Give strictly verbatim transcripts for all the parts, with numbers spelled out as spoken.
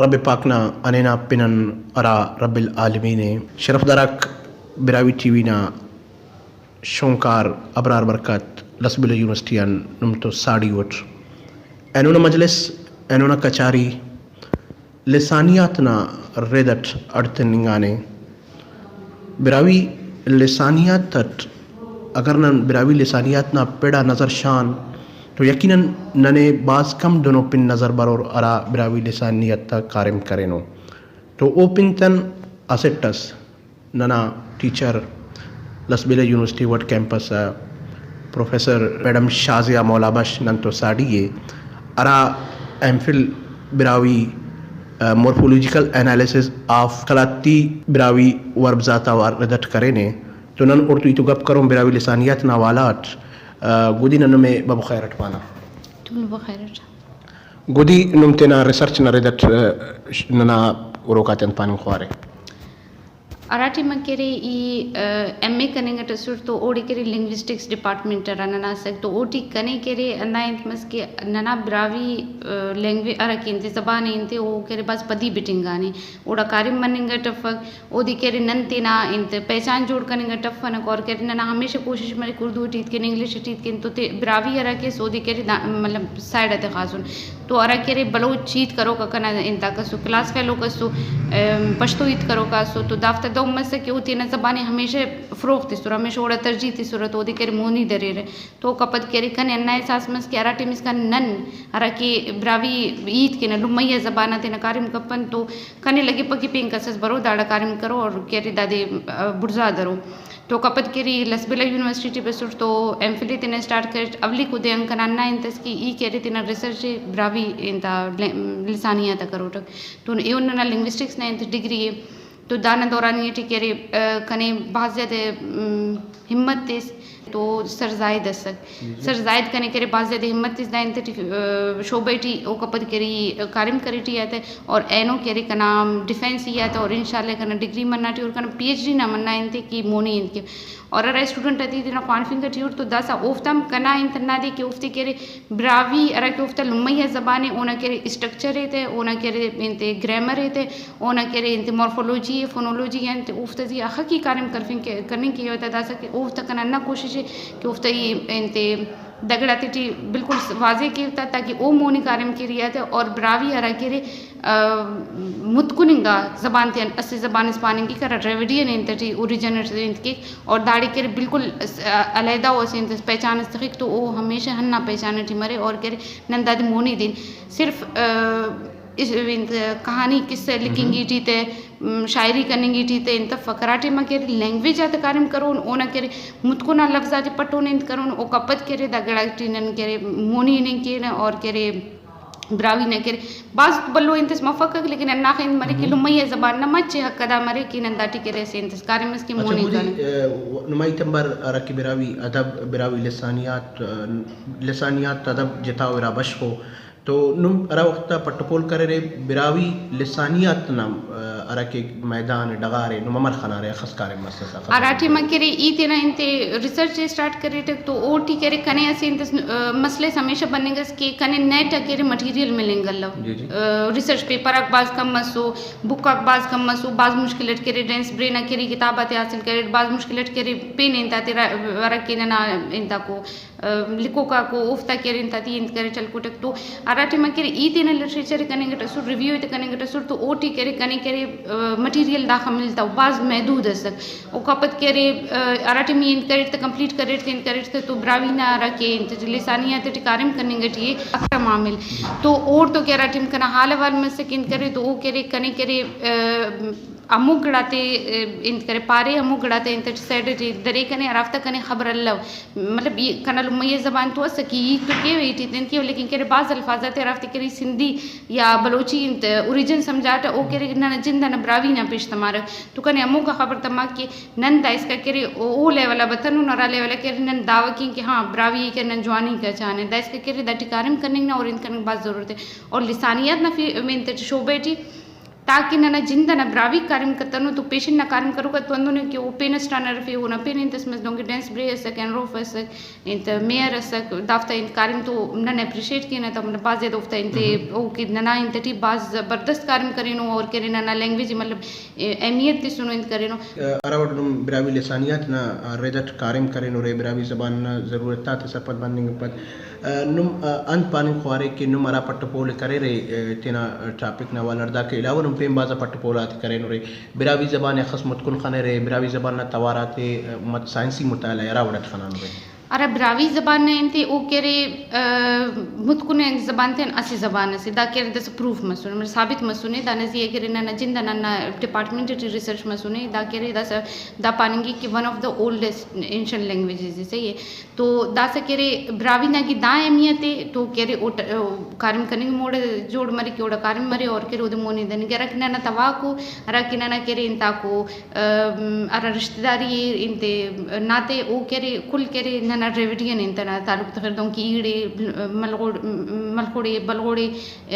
رب پاک نا ہنینا پن ان ہرا رب العالمین ءِ۔ شرفدار آک، براہوئی ٹی وی نا شونکار ابرار برکت لسبیلہ یونیورسٹی آن نم تو ساڑی اٹ۔ اینو نا مجلس، اینو نا کچاری لسانیات نا رد اٹ اڈ تننگانے۔ براہوئی لسانیات اٹ اگر نن براہوئی لسانیات نا پڑ آ نظر شان تو یقیناً ننے بھاز کم دنو پن نظر برور ہرا براہوئی لسانیات تا کاریم کرینو۔ تو او پن تن اسٹ ئس۔ ننا ٹیچر لسبیلہ یونیورسٹی وڈھ کیمپس آ پروفیسر میڈم شازیہ مولا بخش نن تو ساڑی ءِ، ہرا ایم فل براہوئی، آ، مورفولوجیکل انالیسس آف قلاتی براہوئی وربز آتا رد اٹ کرینے۔ تو نن اوڑتون ہیت و گپ کرون براہوئی لسانیات نا حوالہ اٹ۔ آ، گودی نن نمے بابو خیر اٹ پانہ۔ تون بخیر اٹ۔ گودی نم تینا ریسرچ نا رد اٹ، آ، ننا ہروک آتیان پاننگ خوارے۔ ہرا ٹائما کہ ارے ای، آ، ایم اے کننگ اٹ اسٹ تو اوڑے کہ ارے لنگوسٹکس ڈپارٹمنٹ ہرا ننا اسک تو اوٹی کنے کہ ارے ہندا انت مس کہ ننا براہوئی، آ، لینگویج ہرا کہ انت زبان ءِ انت ءِ او کہ ارے بھاز پدی بٹنگانے، اوڑا کاریم مننگ اٹ افک، اودے کہ ارے نن تینا انت پہچان جوڑ کننگ اٹ افنک اور کہ ارے ننا ہمیشہ کوشش مریک اردو ٹی ہیت کن، انگلش ٹی ہیت کن تو تے براہوئی ہرا کہ اس اودے کہ ارے دا مطلب سائیڈ آ تخاسن۔ تو ہرا کہ ارے بلوچ ہیت کروکا کنا انتاک اسو، کلاس فیلوک اسو، ام، پشتو ہیت کروکا اسو، تو دافتا دو مسہ کہ او تینا زبان ءِ ہمیشہ فروغ تسرہ، ہمیشہ اوڑا ترجیح تسرہ، تو اودے کہ ارے مونی دریرہ۔ تو اوکا پد کہ ارے کنے ہندا احساس مس کہ ہرا ٹائم اسکان نن ہرا کہ براہوئی ہیت کینہ، لمئی آ زبان آ تینا کاریم کپن تو کنے لگپہ کہ پین کس اس برو داڑا کاریم کرو اور کہ ارے دادے، آ، بڑزا درو۔ تو اوکا پد کہ ارے لسبیلہ یونیورسٹی ٹی بسٹ تو ایم فل ءِ تینا اسٹارٹ کریٹ۔ اولیکو دے آن کنا ہندا انت اس کہ ای کہ ارے تینا ریسرچ ءِ براہوئی انتا لے-، لسانیات آ کروٹک۔ تو ایہن ننا لنگوسٹکس نا انت ڈگری ءِ۔ تو دانا دورانی ٹی کہ ارے، آ، کنے بھاز زیادہ، م، ہمت تس تو سر زاہد اسک۔ جی، جی۔ سر زاہد کنے کہ ارے بھاز زیادہ ہمت تس دا انت ٹی، آ، شعبہ ٹی اوکا پد کہ ارے کاریم کریٹی آتہ اور اینو کہ ارے کنا ڈیفینس ہی آتہ اور انشاءاللہ کنا ڈگری منا ٹی اور کنا پی ایچ ڈی نا منا انت کہ مونی انت کہ اور ہرا اسٹوڈنٹ آتے تینا خوانفنگ ٹی اٹ تو داسہ اوفتا ہم کنا انت ہندادے کہ اوفتے کہ ارے براہوئی ہرا کہ اوفتا لمئی آ زبان ءِ، اونا کہ ارے اسٹرکچر ءِ تہ، اونا کہ ارے انت گرامر ءِ تہ، اونا کہ ارے انت مورفولوجی ءِ، فونولوجی ءِ، انت اوفتا زی اخہ کہ کاریم کرفنگ کہ، کننگ کہ ایوہ تا داسہ کہ اوفتا کنا ہندا کوشش ءِ کہ اوفتا ای انت دا گڑاتے ٹی بالکل واضح کیو تا تاکہ او مونی کاریم کیریا تہ اور براہوئی ہرا کہ ارے آ، متکن انگا زبان تیان اسہ زبان اس پاننگ کیک، ہرا ڈریویڈین انت ٹی اوریجن اٹ انت کیک اور داڑے کہ ارے بالکل اس-، آ، علیحدہ ءُ اسہ انت اس پہچان اس تخک تو او ہمیشہ ہندا پہچان ٹی مرے اور کہ ارے نن دادے مونی دین صرف، آ، اس-، انت کہانی قصہ لکھنگی ٹی تہ، م، شاعری کننگی ٹی تہ انت افک۔ ہرا ٹائما کہ ارے لینگویج آتا کاریم کرون، اونا کہ ارے متکن آ لفظ آتے پٹون انت کرون، اوکا پد کہ ارے دا گڑا ٹی نن کہ ارے مونی ہننگ کینہ اور کہ ارے براہوئی نا کہ ارے بھاز بھلو انت اس مفک، لیکن ہنداخہ انت مریک کہ لمئی آ زبان نا مچے حق ادا مریک کہ نن داٹی کہ ارے اسہ انت اس کاریم اس کہ اچھا، مونی مودی، کاریم۔ آ، نمائی تمبر ہرا کہ براہوئی ادب، براہوئی لسانیات، آ، لسانیات ادب جتا و ارا بشخو، تو نم ہرا وخت آ پٹ و پول کریرے براہوئی لسانیات نا، آ، ہرا کہ میدان ڈغار ءِ نم امر خنارے، اخس کاریم مسسہ، اخس ہرا ٹائما کہ ارے ای تینا انت ریسرچ ءِ اسٹارٹ کریٹک تو اوٹی کہ ارے کنے اسہ انت اس، آ، مسئلہ اس ہمیشہ بننگ اس کہ کنے نیٹ آ کہ ارے مٹیریل ملنگ الو۔ جی، جی۔ آ، ریسرچ پیپر آک بھاز کم مسو، بک آک بھاز کم مسو، بھاز مشکل اٹ کہ ارے ڈینس برین آ کہ ارے کتاب آتے حاصل کریٹ، بھاز مشکل اٹ کہ ارے پین انت آتے را-، ہرا کہ ننا انتاکو، آ، لکھوکاکو اوفتا کہ ارے انت آتے انت کریٹ ہلکوٹک تو ہرا ٹائما کہ ارے ای تینا لٹریچر ءِ کننگ اٹ اسٹ، ریویو ءِ تہ کننگ اٹ اسٹ تو اوٹی کہ ارے کنے کہ ارے، آ، مٹیریل داخہ ملتو بھاز محدود اسک۔ اوکا پد کہ ارے، آ، ہرا ٹائم ای انت کریٹ تہ کمپلیٹ کریٹ تہ انت کریٹ تہ تو براہوئی نا ہرا کہ انت ٹی لسانیات ٹی کاریم کننگ ٹی ءِ اکرم عامل۔ تو اوڑتو کہ ہرا ٹائم کنا حال احوال مسک انت کرے تو او کہ ارے کنے کہ ارے، آ، ہمو گڑاتے، آ، انت کرے پارے، ہمو گڑاتے انت ٹی سیڈ ٹی درے کنے ہرافتا کنے خبر الو۔ مطلب ای کنا لمئی زبان تو اسکہ، ای تو کیوہ، ای ٹی تین کیوہ، لیکن کہ ارے بھاز الفاظ آتے ہرافتے کہ ارے سندھی یا بلوچی انت اوریجن سمجھاٹہ، او کہ ارے ننا جند ئنا براہوئی نا پیش تمارہ۔ تو کنے ہموکا خبر تماک کہ نن دائسکا کہ ارے او، او لیول آ بتنن، ہرا لیول آ کہ ارے نن دعویٰ کین کہ ہاں براہوئی ءِ کہ نن جوانی کا چانہ، دائسکا کہ ارے داٹی کاریم کننگ نا اور انت کننگ بھاز ضرورت ءِ۔ اور لسانیات نا فی-، انت ٹی شعبہ ٹی تاکہ ننا جند ئنا براہوئی کاریم کتنو تو پیشن نا کاریم کروک آ تو ہندن ء کہ او پین اسٹ آن ہرفے، اونا پین انت اس مس، دہنکہ ڈینس برے ئسک، اینڈ روف ئسک، انت میئر ئسک، دافتا انت کاریم تو نن اپریشیٹ کینہ تا، مطلب بھاز زیادہ اوفتا انت ء او کہ ننا انت ٹی بھاز زبردست کاریم کرینو اور کہ ارے ننا لینگویج ء مطلب اہمیت تسنو انت کرینو۔ ہراوڑ نم براہوئی لسانیات نا رد اٹ کاریم کرینورے، براہوئی زبان نا ضرورت آتے سرپد مننگ پد نم انت پاننگ خوارے کہ نم ہرا پٹ و پول ء کریرے تینا ٹاپک نا حوالہ اٹ، داکا علاوہ نم پین بھاز آ پٹ و پول آتے کرینورے، براہوئی زبان ء اخس متکن خنرے، براہوئی زبان نا توار آتے مت-، سائنسی مطالعہ ء ہرا وڑ اٹ خنانورے۔ ہرا براہوئی زبان نا انت ء او کہ ارے، آ، متکن زبان تیان اسہ زبان اسے، دا کہ ارے داسہ پروف مسنے، مطلب ثابت مسنے، دانا زی ء کہ ارے ننا جند آ ننا ڈپارٹمنٹ ٹی ریسرچ مسنے، دا کہ ارے داسہ دا پاننگک کہ ون آف دا اولڈسٹ اینشنٹ لینگویجز ء، صحیح ء۔ تو داسہ کہ ارے براہوئی نا کہ دا اہمیت ء تو کہ ارے اوٹ-، او کاریم کننگ موڑ جوڑ مرے کہ اوڑا کاریم مرے اور کہ ارے اودے مونی دننگ ء۔ ہرا کہ ننا توار آکو، ہرا کہ ننا کہ ارے انت آکو، ام، ہرا رشتہ داری ء انت ء ناتے او کہ ارے کل کہ ارے ننا ڈریویڈین انت ئنا تعلق تخر، دہنکہ ایڑے ملغوڑ-، ملخوڑے بلغوڑے،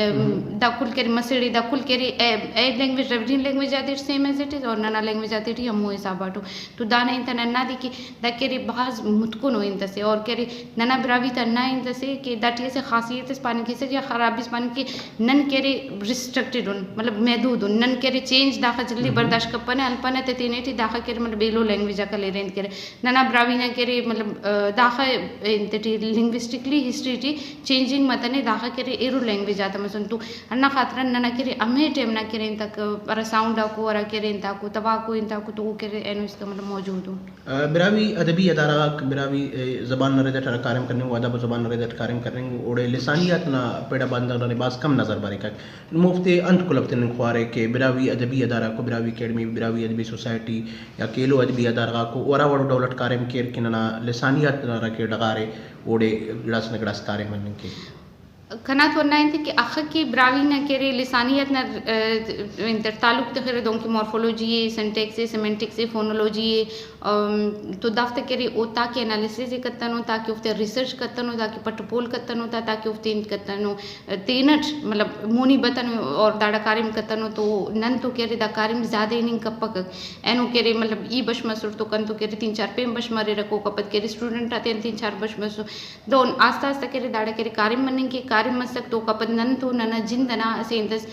ام، دا کل کہ ارے مسڑے، دا کل کہ ارے اے، اے لینگویج ڈریویڈین لینگویج آتے ٹی سیم ایز اٹ از اور ننا لینگویج آتے ٹی ہمو حساب آٹو۔ تو دانا انت ئنا ہندادے کہ دا کہ ارے بھاز متکن ء انت اسے اور کہ ارے ننا براہوئی تا ہندا انت اسے کہ داٹی اسہ خاصیت اس پاننگ کیسہ یا خرابی اس پاننگ کہ نن کہ ارے ریسٹرکٹڈ ان، مطلب محدود ان۔ نن کہ ارے چینج داخہ جلدی برداشت کپنہ، ہلپنہ تہ تینے ٹی داخہ کہ ارے مطلب ایلو لینگویج آک ہلیرہ انت کہ ارے۔ ننا براہوئی نا کہ ارے مطلب، آ، داخہ انت ٹی لنگوسٹکلی ہسٹری ٹی چینجنگ متنے، داخہ کہ ارے ایرو لینگویج آتا مسن تو ہندا خاطران ننا کہ ارے ہمے ٹائم نا کہ ارے انتاک ہرا ساؤنڈ آکو، ہرا کہ ارے انتاکو توار آکو انتاکو تو او کہ ارے اینو اسکا مطلب موجود ء۔ آ، براہوئی ادبی ادارہ غاک براہوئی، ء، زبان نا رد اٹ ہرا کاریم کننگ و ادب و زبان نا رد اٹ کاریم کننگ و اوڑے لسانیات نا پڑ آ بندغ ننے بھاز کم نظر بریکک۔ نموفتے انت کلہو تننگ خوارے کہ براہوئی ادبی ادارہ کو، براہوئی اکیڈمی، براہوئی ادبی سوسائٹی یا کہ ایلو ادبی ادارہ غاکو او ہرا وڑ و ڈول اٹ کاریم کیر کہ ننا لسانیات نا ہرا کہ ڈغار ء اوڑے گڑاس نہ گڑاس کاریم مننگ کے؟ کنا تو ہندا انت کہ اخہ کہ براہوئی نا کہ ارے لسانیات نا، ا، انت تعلق تخرہ، دہنکہ مورفولوجی ء، سینٹیکس ء، سیمنٹکس ء، فونولوجی ء، ام، تو دافتا کہ ارے او تاکہ انالیسس ء کتنو، تاکہ اوفتے ریسرچ کتنو، تاکہ پٹ و پول کتنو تا، تاکہ اوفتے انت کتنو، تینٹ مطلب مونی بتنو اور داڑا کاریم کتنو تو نن تو کہ ارے دا کاریم زیادہ ہننگ کپکک۔ اینو کہ ارے مطلب ای بش مسر تو کن تو کہ ارے تین چار پین بش مریرک، اوکا پد کہ ارے اسٹوڈنٹ آتیان تین چار بش مسر۔ دہن آستہ آستہ کہ ارے داڑے کہ ارے کاریم مننگ کے، کاریم مسک تو اوکا پد نن تو ننا جند ئنا اسہ انت اس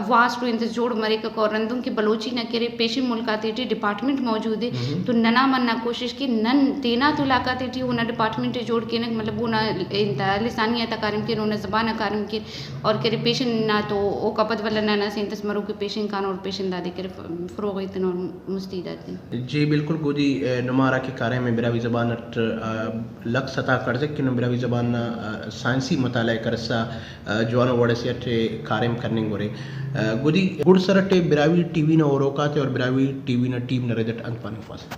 واسٹ و انت اس جوڑ مریکک۔ اور ہندن کہ بلوچی نا کہ ارے پیشن ملک آتے ٹی ڈپارٹمنٹ موجود ء، تو ننا منہ نا کوشش کہ نن تینا تو علاقہ تے ٹی اونا ڈپارٹمنٹ ء جوڑ کینک، مطلب اونا انت لسانیات آ کاریم کین، اونا زبان آ کاریم کین، اور کہ ارے پیشن نا تو اوکا پد ولدا ننا اسہ انت اس مروک پیشن کان اور پیشن دادے کہ ارے فروغ ایتن اور مستی دادے۔ جی بالکل گودی، ء، نما ہرا کہ کاریم ء براہوئی زبان اٹ، ء، لکھ ستا کڑزک کہ نم براہوئی زبان نا، ء، سائنسی مطالعہ ء کرسا، ء، جوانو وڑ اسے اٹ کاریم کننگ ارے۔ ء، گودی گڈ سر اٹ براہوئی ٹی وی نا اوروکاتے اور براہوئی ٹی وی نا ٹیم نا رد اٹ انت پاننگ خواسہ؟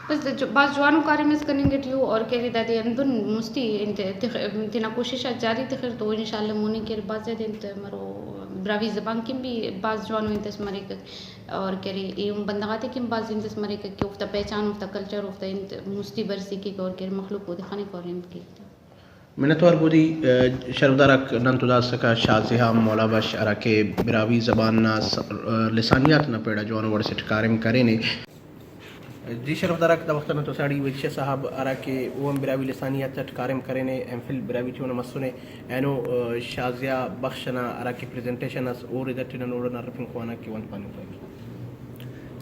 بس جو-، بھاز جوانو کاریم اس کننگ ٹی ء اور کہ ارے دادے ہندن مستی انت تخ-، تینا کوشش آک جاری تخر تو انشاءاللہ مونی کہ ارے بھاز زیادہ انت مرو، براہوئی زبان کن بھی بھاز جوانو انت اس مریک۔ اور کہ ارے ایہن بندغ آتے کن بھاز انت اس مریک کہ اوفتا پہچان، اوفتا کلچر، اوفتا انت مستی برسی کیک اور کہ ارے مخلوق اودے خنک اور انت کیک۔ منتوار گودی، ء، شرفدار آک نن تو دا اسکہ شاہ زیہا مولا بخش ہرا کہ براہوئی زبان نا س-، ء، لسانیات نا پڑ آ جوانو وڑ اسیٹ کاریم کرینے۔ جی شرفدار آک، دا وخت نن تو ساڑی ویلچر صاحب ہرا کہ او ہم براہوئی لسانیات اٹ کاریم کرینے، ایم فل براہوئی ٹی اونا مسنے، اینو، ء، شاہ ضیاء بخش ئنا ہرا کہ پریزنٹیشن ئس، او رد ئٹی نن اوڑان ہرفنگ خوانہ کہ او انت پاننگ خواہک۔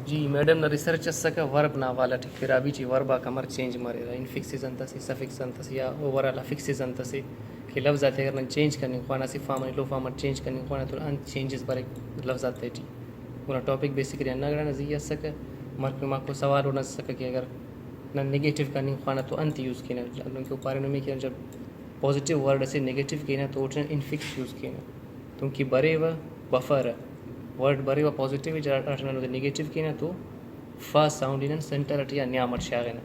جی، میڈم نا ریسرچ اسکہ ورب نا حوالہ ٹی، براہوئی ٹی ورب آک امر چینج مریرہ، انفکسز انت اسے، سفکس انت اسے، یا اوور آل افکسز انت اسے کہ لفظ آتے اگر نن چینج کننگ خوانہ، اسہ فارم آن ایلو فارم اٹ چینج کننگ خوانہ تو انت چینجز بریک لفظ آتے ٹی۔ اونا ٹاپک بیسیکلی ہندا گڑا نا زی آ اسکہ، مر-، ماکو سوال اوڑان اسکہ کہ اگر نن نیگیٹو کننگ خوانہ تو انت یوز کینہ؟ دنکہ او پارینو ہمے کہ جب پازیٹیو ورڈ اسے نیگیٹو کینہ تو اوٹی نن انفکس یوز کینہ، دنکہ بریوہ بفر، ورڈ بریوہ پازیٹیو، ہراٹی نن اودے نیگیٹو کینہ تو فا ساؤنڈ ء نن سینٹر اٹ یا نیام اٹ شاغنہ،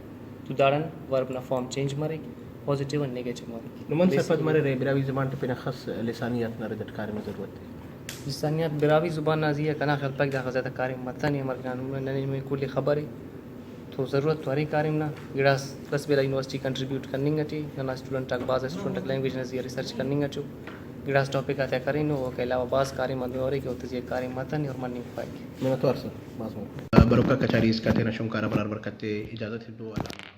تو داڑان ورب نا فارم چینج مریک، پازیٹیو و نیگیٹو مریک۔ نمن سرپد مریرہ براہوئی زبان ٹی پین اخس لسانیات نا رد اٹ کاریم نا ضرورت ء؟ لسانیات براہوئی زبان نا زی آ کنا خیال پائک داخہ زیادہ کاریم متنے، امر کہ نن، ننے نمے کل ء خبر ء تو ضرورت تو ارے کاریم نا۔ گڑاس کس بیلہ یونیورسٹی کنٹریبیوٹ کننگ اٹی، ننا اسٹوڈنٹ آک، بھاز اسٹوڈنٹ آک لینگویج نا زی آ ریسرچ کننگ اٹو۔ گڑاس ٹاپک آتیا کرینو، اوکا علاوہ بھاز کاریم آن دو ارے کہ اوتے زیات کاریم متنے اور مننگ خواہک۔ منتوار سر، بھاز منتوار۔ بروکا کچاری اسکا تینا شونکار آ برار برکت تے اجازت ہندو اللہ۔